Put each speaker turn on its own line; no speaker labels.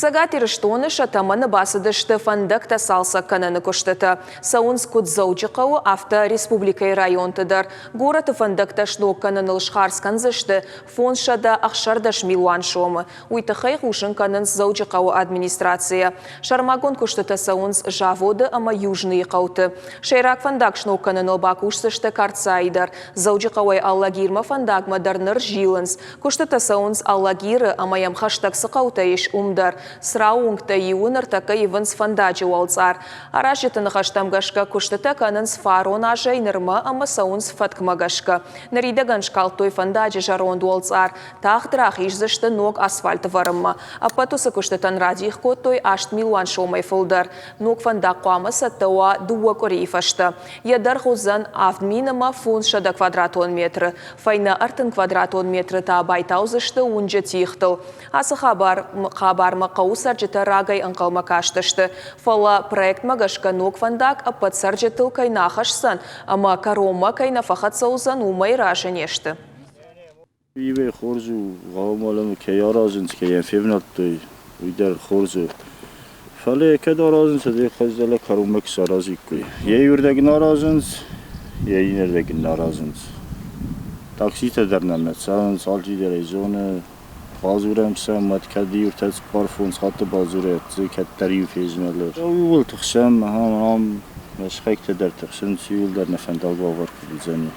Цӕгат Ирыстоны сӕ тӕмӕны бацыдысты фӕндӕгтӕ цалцӕг кӕныны куыстытӕ. Цӕуынц куыд Дзӕуджыхъӕуы, афтӕ республикӕйы районты дӕр. Горӕты фӕндӕгтӕ сног кӕныныл схардз кӕндзысты 516 милуан сомы. Уый тыххӕй хъусын кӕнынц Дзӕуджыхъӕуы администрацийӕ. Сӕрмагонд куыстытӕ цӕуынц Заводы ӕмӕ Южныйы хъӕуты. Сӕйраг фӕндаг сног кӕныныл бакусдзысты Карцайы дӕр. Дзӕуджыхъӕуӕй Алагирмӕ фӕндагмӕ дӕр ныр зилынц. Куыстытӕ цӕуынц Алагиры ӕмӕ йӕм хӕстӕг цы хъӕутӕ ис, уым дӕр. Црауы уынгтӕй иуы ныртӕккӕ ивынц фӕндаджы уӕлцъар. Аразджыты ныхӕстӕм гӕсгӕ куыстытӕ кӕнынц фарон азӕй нырмӕ ӕмӕ цӕуынц фӕткмӕ гӕсгӕ. Ныридӕгӕн скалдтой фӕндаджы зӕронд уӕлцъар, тагъд рахиздзысты ног асфальт ӕвӕрынмӕ. Ӕппӕт уыцы куыстытӕн радих кодтой 8 милуан сомӕй фылдӕр. Ног фӕндаг хъуамӕ цӕттӕ уа дыууӕ къуырийы фӕстӕ. Йӕ дӕргъ уыдзӕн 7500 квадратон метры. Фӕйнӕ 30 квадратон метры та байтаудзысты уынджы тигътыл. Ацы хабар хабармӕ хъӕуы цӕрджытӕ рагӕй ӕнхъӕлмӕ кастысты. Фӕлӕ проектмӕ гӕсгӕ ног фӕндаг ӕппӕт цӕрджытыл кӕй нӕ ахӕсдзӕн ӕмӕ кӕронмӕ кӕй нӕ фӕхӕццӕ уыдзӕн, уымӕй разы не сты.
Иуӕй хорз у, гъӕумӕлӕн кӕй аразынц, кӕй йӕм февнӕлдтой, уый дӕр хорз у. Фӕлӕ йӕ кӕд аразынц, уӕд ӕй хӕрздӕлӕ кӕронмӕ куы саразиккой. Йӕ иуырдӕг ын аразынц, йӕ иннӕрдӕг ын аразынц. Такситӕ дӕр нӕм нӕ цӕуынц, алчидӕр ӕй зоны. Бадзурӕм сӕм, уӕд кӕд иутӕ 4-фондз хатты бадзурӕд, дзы кӕддӕр-иу фезмӕлы. Иууыл тыхсӕм, ахӕм ам мӕ сыхӕгтӕ дӕр тыхсынц, иууылдӕр нӕ фӕндаг уавӕр куыд уыдзӕни.